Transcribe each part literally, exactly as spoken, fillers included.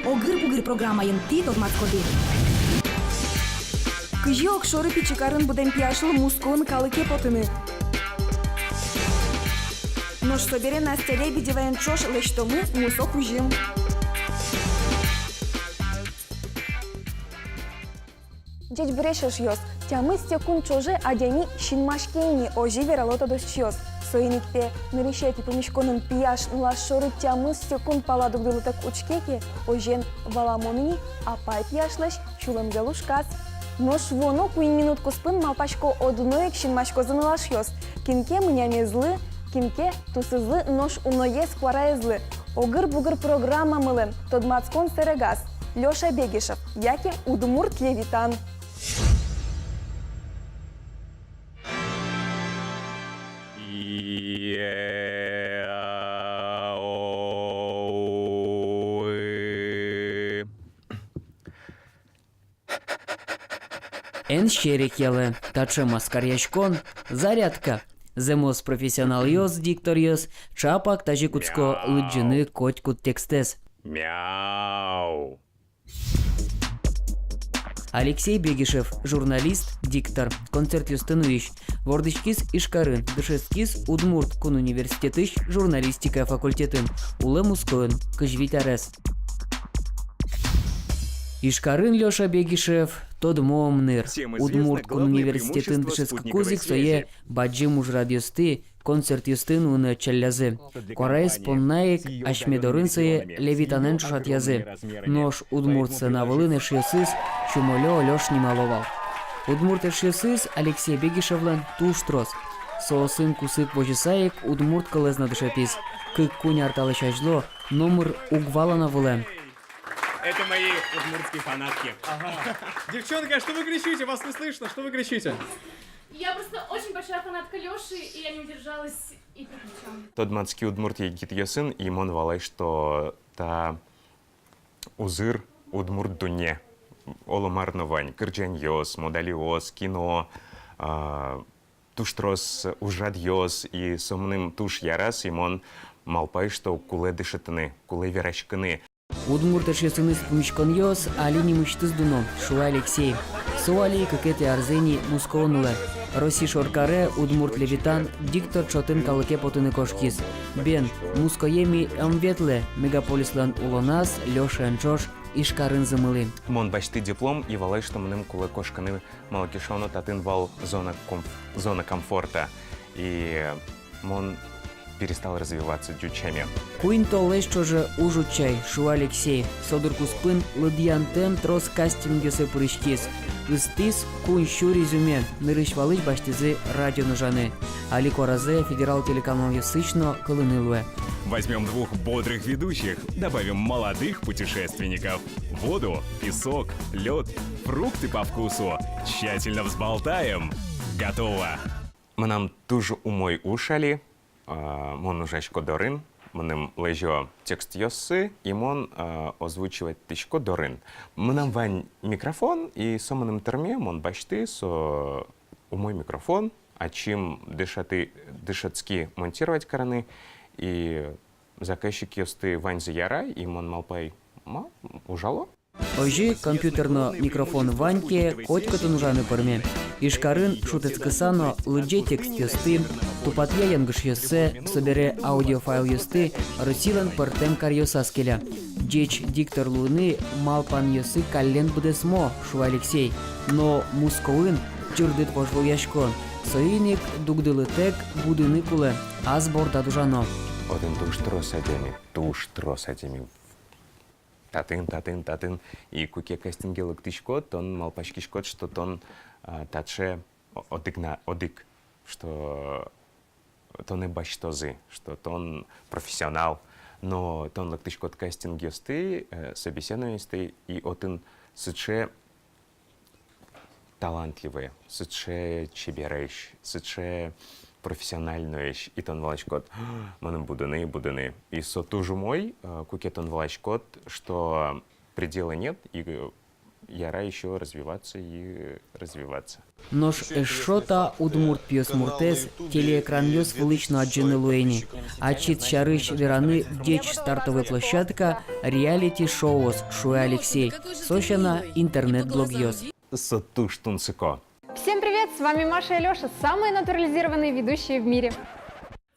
«Огыр-бугыр» программаын тӥ тодматскоды: кызьы огшоры Пичи карын будэм пияшлы Мускоын калыке потыны, нош собере Настя Лебедеваен ӵош лэсьтомы мусо кузьым. Ӟечбуресь, эшъёс! Тямыс секунд ӵоже адями синмаське ини, озьы верало тодосчиос. Соин ик пе, нырысетӥ пумиськонын пияш нылаш шоры тямыс секунд пала дугдылытэк учке ке, озьыен, валамон ини, апай пияшлэсь сюлэмзэ лушказ. Нош вуоно куинь минут куспын, малпасько, одно ик синмаськозы нылашъёс. Кин ке мынямезлы, кин ке тусызлы, нош уноез куараезлы. «Огыр-бугыр» программамылэн тодматскон сэрегаз: Лёша Бегишев яке удмурт Левитан. Эн серекъялэ, таӵе маскаръяськон — зарядка. Зэмос профессионалъёс, дикторъёс ӵапак тазьы кутско лыдӟыны котькуд текстэз. Мяу. Алексей Бегишев, журналист, диктор, концертъёсты нуись. Вордӥськиз Ижкарын, дышетскиз Удмурт кун университетысь журналистика факультетын, улэ Мускоын кызь вить арес. Ижкарын Лёша Бегишев — тодмо омныр. Удмурт кун университетын дышетскыкуз ик сое бадӟым ужрадъёсты, концертъёсты нуыны ӧтчаллязы. Куараез понна ик асьме дорын сое Левитанэн ӵошатъязы. Нош удмурт сцена вылын эшъёсыз Чумолё Лёш нимало вал. Удмурт эшъёсыз Алексей Бегишевлэн туж трос. Соосын кусып возьыса ик удмурт кылэз но дышетӥз. Кык-куинь ар талэсь азьло номыр уг вала на вылэм. Это мои удмуртские фанатки. Ага. Девчонки, а что вы кричите? Вас не слышно. Что вы кричите? Я просто очень большая фанатка Лёши, и я не удержалась и прокричала. Тодматски удмурт егитъёсын, и мон валай, что та узыр удмурт дунне. Оло мар но вань: кырӟанъёс, модалиос, кино, а, туж трос ужрадъёс, и со мыным туж яраз, и мон малпай, что кулэ дышетыны, кулэ вераськыны. Удмурт эшъёсыныз пумиськонъёс али нимысьтыз дуно, шуэ Алексей. Со али кыкетӥ арзэ ини Мускоын улэ. Россия шоркарэ удмурт Левитан диктор ӵотын калыке потыны кошкиз. Бен, Муское ми ӧм ветлэ, мегаполислэн улоназ Лёшаен ӵош Ижкарын зымылӥм. Мон басьтӥ диплом и валай, что мыным кулэ кошкыны, малы ке шуоно, татын вал зона комф-, зона комфорта. И мон перестал развиваться ӟуч сямен. Куинь толэзь ӵоже уж утчай, шуэ Алексей. Со дыр куспын лыдъянтэм трос кастингъёсы пыриськиз. Ыстӥз куинь сю резюме, нырысь-валысь басьтӥзы радион ужаны. Али куаразэ федерал телеканалъёсысь но кылыны луэ. Возьмём двух бодрых ведущих, добавим молодых путешественников. Воду, песок, лёд, фрукты по вкусу. Тщательно взболтаем. Готово. Мынам туж умой уж али, а, мон ужасько дорын, мыным лэзё текстъёссы, и мон, а, озвучивать тӥсько дорын. Мынам вань микрофон, и со мыным тырме, мон басьтӥ со умой микрофон, ачим дышетӥ, дышетски монтировать карыны, и заказчикъёсты ваньзы яра, и мон малпай, ма, ужало. Озьы компьютер но микрофон вань ке, котькытын ужаны пӧрме. Ижкарын шутэтскыса но лыдӟе текстъёсты, тупатъя янгышъёссэ, собере аудиофайлъёсты Россилэн пӧртэм каръёсаз келя. Ӟеч диктор луыны малпанъёсы каллен быдэсмо, шуэ Алексей. Но Мускоын ӟырдыт вожвылъяськон. Соин ик дугдылытэк будыны кулэ, ас бордад ужано. Отын туж трос адями, туж трос адями. Татын, татын, татын. И куке кастинге лыктӥськод, тон малпаськиськод, что тон, а, таӵе о-, одӥг на, одӥг, что тонэ басьтозы, что тон профессионал. Но тон лыктӥськод кастингъёсты, э, собеседованиосты, и отын сыӵе талантливой, сыӵе чебересь, сыӵе профессиональноесь, и тон валаськод: мыным будыны, будыны. И со туж умой, э, куке тон валаськод, что предела нет, и, э, Яра ещё развиваться и развиваться. Нош эшшо та удмурт пиосмуртэз телеэкранъёс вылысь но адӟыны луэ ини. Ачид сярысь вераны: ӟеч стартовой площадка, реалити-шоуос, шуэ Алексей. Со сяна интернет-блогъёс. Со туж тунсыко. Всем привет! С вами Маша и Лёша, самые натурализированные ведущие в мире.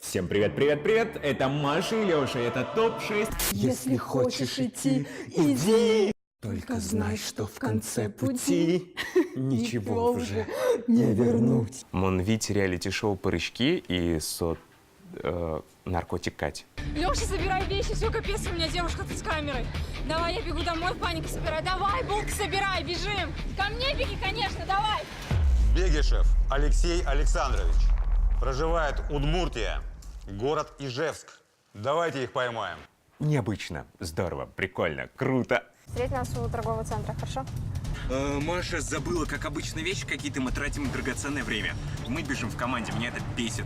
Всем привет, привет, привет! Это Маша и Лёша, это топ шесть. Если хочешь идти, иди. Только знай, что в конце пути ничего уже не вернуть. Мон вить реалити-шоу пыриськи, и со, э, наркотик кадь. Лёша, собирай вещи, всё, капец, у меня девушка тут с камерой. Давай, я бегу домой, паника собирай. Давай, булки собирай, бежим. Ко мне беги, конечно, давай. Бегишев Алексей Александрович. Проживает Удмуртия, город Ижевск. Давайте их поймаем. Необычно, здорово, прикольно, круто. Встреть нас у торгового центра, хорошо? Э, Маша забыла, как обычно, вещи какие-то, мы тратим драгоценное время. Мы бежим в команде, меня это бесит.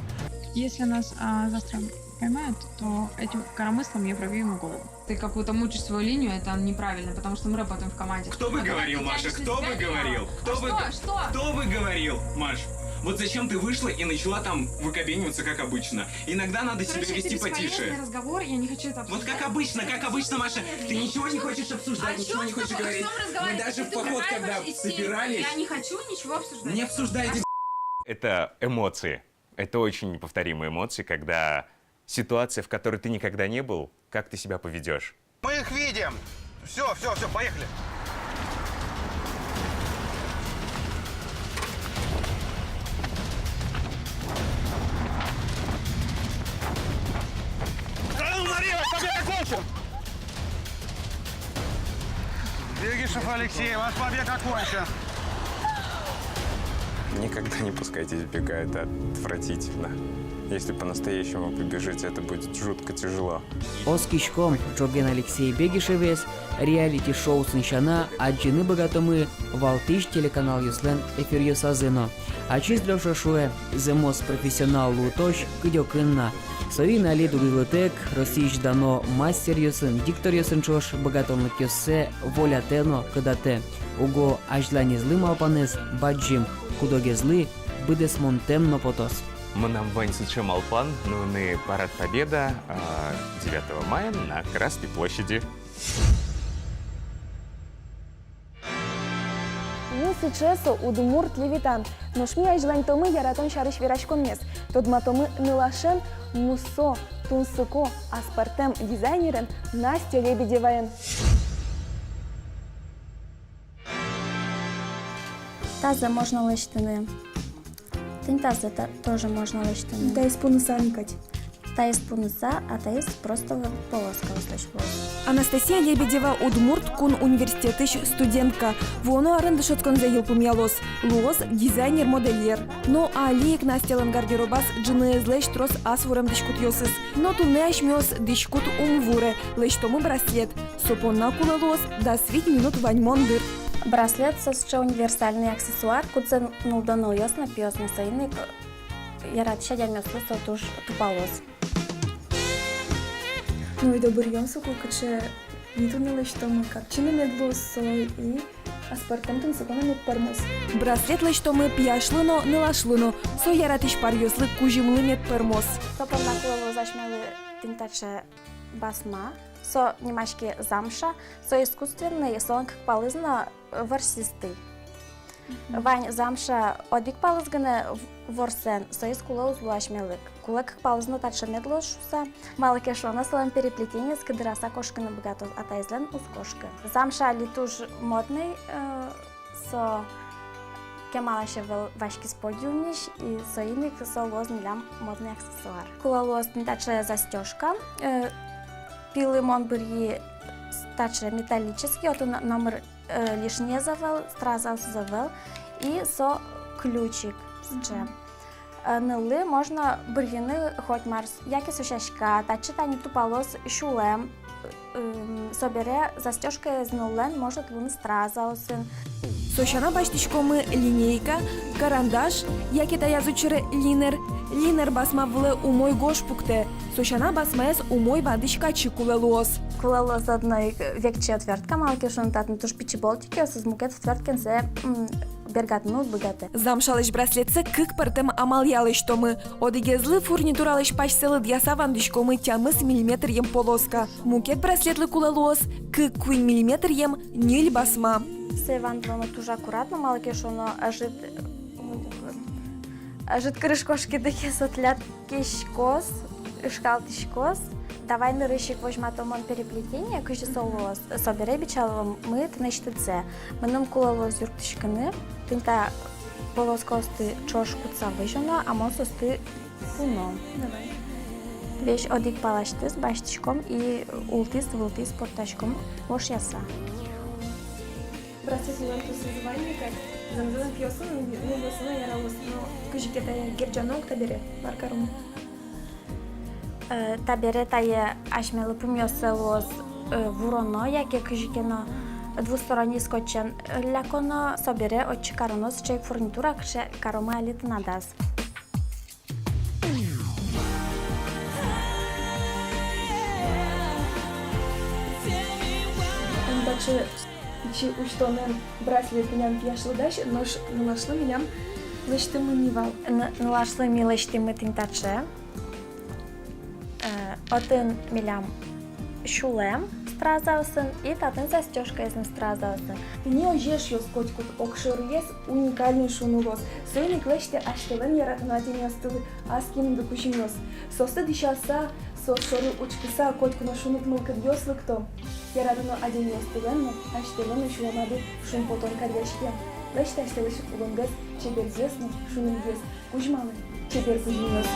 Если нас, а, завтра поймают, то этим коромыслом я пробью ему голову. Ты какую-то мутишь свою линию, это неправильно, потому что мы работаем в команде. Кто бы говорил, Маша, кто бы говорил? Кто бы, что? Кто бы говорил, Маш? Вот зачем ты вышла и начала там выкабениваться, как обычно? Иногда надо себя вести потише. Короче, это бесполезный разговор, я не хочу это обсуждать. Вот как обычно, как обычно, Маша, ты ничего не хочешь обсуждать, ничего не хочешь говорить. Мы даже в поход, когда собирались, я не хочу ничего обсуждать. Не обсуждайте. Это эмоции. Это очень неповторимые эмоции, когда ситуация, в которой ты никогда не был, как ты себя поведёшь. Мы их видим. Всё, всё, всё, поехали. Да ну, Мария, побег окончен! Бегишев Алексей, ваш побег окончен. Никогда не пускайте сбегать, это отвратительно. Если по-настоящему побежите, это будет жутко тяжело. Оскиськом, ӝоген Алексей Бегишевез реалити-шоусын сяна адӟыны быгатомы валтӥсь телеканалъёслэн эфиръёсазы но. Ачиз Лёша шуэ, зэмос профессионал луытозь кыдёкын на. Соин али дугдылытэк Россиысь дано мастеръёсын, дикторъёсын ӵош быгатонлыкъёссэ волятэ но кыдатэ. Уго азьланезлы малпанэз бадӟым, куд-огезлы быдэсмонтэм но потоз. Мынам вань сыӵе малпан нуыны Парад Победы, а, девятого мая на Красной площади. Ну, сыӵе со удмурт Левитан. Нош ми азьланьтомы яратон сярысь вераськонмес. Тодматомы нылашен мусо, тунсыко, аспӧртэм дизайнерен Настя Лебедеваен. Тазэ можно лэсьтыны. Тӥни тазэ та-, тоже можно лэсьтыны. Таиз пуныса ини кадь. Таиз пуныса, а таиз просто полоскаослэсь луоз. Анастасия Лебедева Удмурт кун университетысь студентка. Вуоно арын дышетсконзэ йылпумъялоз. Луоз дизайнер-модельер. Но али ик Настялэн гардеробаз ӝыныезлэсь трос ас вурем дӥськутъёсыз. Но туннэ асьмеос дӥськут ум вуре, лэсьтомы браслет. Со понна кулэ луоз дас вить минут ваньмон дыр. Браслет со сыӵе универсальный аксессуар, кудзэ нулло нылъёс но, пиос но, соин ик яратӥсь адямиослы со туж тупалоз. Ну и добыръём соку, кыӵе ми туннэ лэсьтомы, капчи но мед луоз со, и аспӧртэм тунсыко но мед пӧрмоз. Браслет лэсьтомы пияшлы но, нылашлы но, со яратӥсь паръёслы кузьымлы мед пӧрмоз. Со понна кулэ луоз асьмелы тӥни таӵе басма, со нимаське замша, со искусственный, солэн кык палыз но ворсистый. Мгм. Вань замша одӥг палыз гинэ в-, ворсэн, соиз кулэ уз лу асьмелы. Кулэ кык палыз но, таӵе мед луоз шуса. Малы ке шуоно, солэн переплетениез кыдыраса кошкыны быгатоз, а таизлэн уз кошкы. Замша али туж модный, э, со кемалась ӧвӧл васькиз подиумысь, и соин ик со луоз милям модный аксессуар. Кулэ луоз тӥни таӵе застёжка, э, пилы мон бырйи с-, таӵе металлический, отын номыр э, лишнез ӧвӧл, стразаосыз ӧвӧл, и со ключик сыӵе. Мгм. Э, ныллы можно бырйыны хоть мар, яке со сяська, татчы тани тупалоз сюлэм, э, м, собере застёжкаез ныллэн может луыны стразаосын. Со сяна басьтӥськомы линейка, карандаш, яке таяз учыре линер, Линер басма вылэ умой гож пуктэ. Со сяна, басмаез умой вадись качы кулэ луоз. Кулэ луоз одно ик векчи отвёртка, малы ке шуоно, татын туж пичи болтикъёсыз, мукет отвёрткаенсэ, м, бергатыны уд быгатэ. Замшалэсь браслетсэ кык пӧртэм амалъя лэсьтомы. Одӥгезлы фурнитуралэсь пасьсэ лыдъяса вандӥськомы тямыс миллиметръем полоска. Мукет браслетлы кулэ луоз кык-куинь миллиметръем ньыль басма. Сое вандылоно туж аккуратно, малы ке шуоно, ӧжыт, ӧжыт кырыж кошкиды ке, со тӥляд киськоз, ышкалтӥськоз. Давай нырысь ик возьматом мон переплетение, кызьы со луоз, собере бичаломы тынэсьтыдзэ. Мыным кулэ луоз юрттӥськыны, тӥни та полоскаосты ӵош кутса возёно, а мон соосты пуно. Давай. Весь одӥг паласьтыз басьтӥськом и ултӥз-вылтӥз поттаськом вошъяса. Браслет милям тусыз вань ни кадь, зэмзэ но пиосын, ну, нылъёсын но яралоз, но кызьы ке тае герӟано ук табере, мар каром? Э, табере тае асьмелы пумъёссэ луоз, э, вуроно, яке кызьы ке но двусторонний скотчен, э, ляконо, собере отчы кароно сыӵе ик фурнитура, кыӵе каромы али тынадаз. Эн бачы, чи усьтонэн браслет милям пияшлы дась, нош нылашлы милям лэсьтӥмы ни вал. Н-, нылашлы ми лэсьтӥмы тӥни таӵе. Э, отын милям сюлэм стразаосын и татын застёжкаезлэн стразаосын. Тӥни озьы, эшъёс, котькуд огшорыез уникальной шуны луоз. Соин ик лэсьтэ асьтэлэн яратоно адямиосты ас киынды кузьымъёс. Соосты дӥсяса, соос шоры учкыса, котьку но шуныт мылкыдъёс лыкто. Яратоно адямиостылэн но, асьтэлэн но сюлмады шумпотон каръяське. Лэсьтэ асьтэлэсь улондэс чебергес но шунытгес. Кузьмалы чебер кузьымъёс.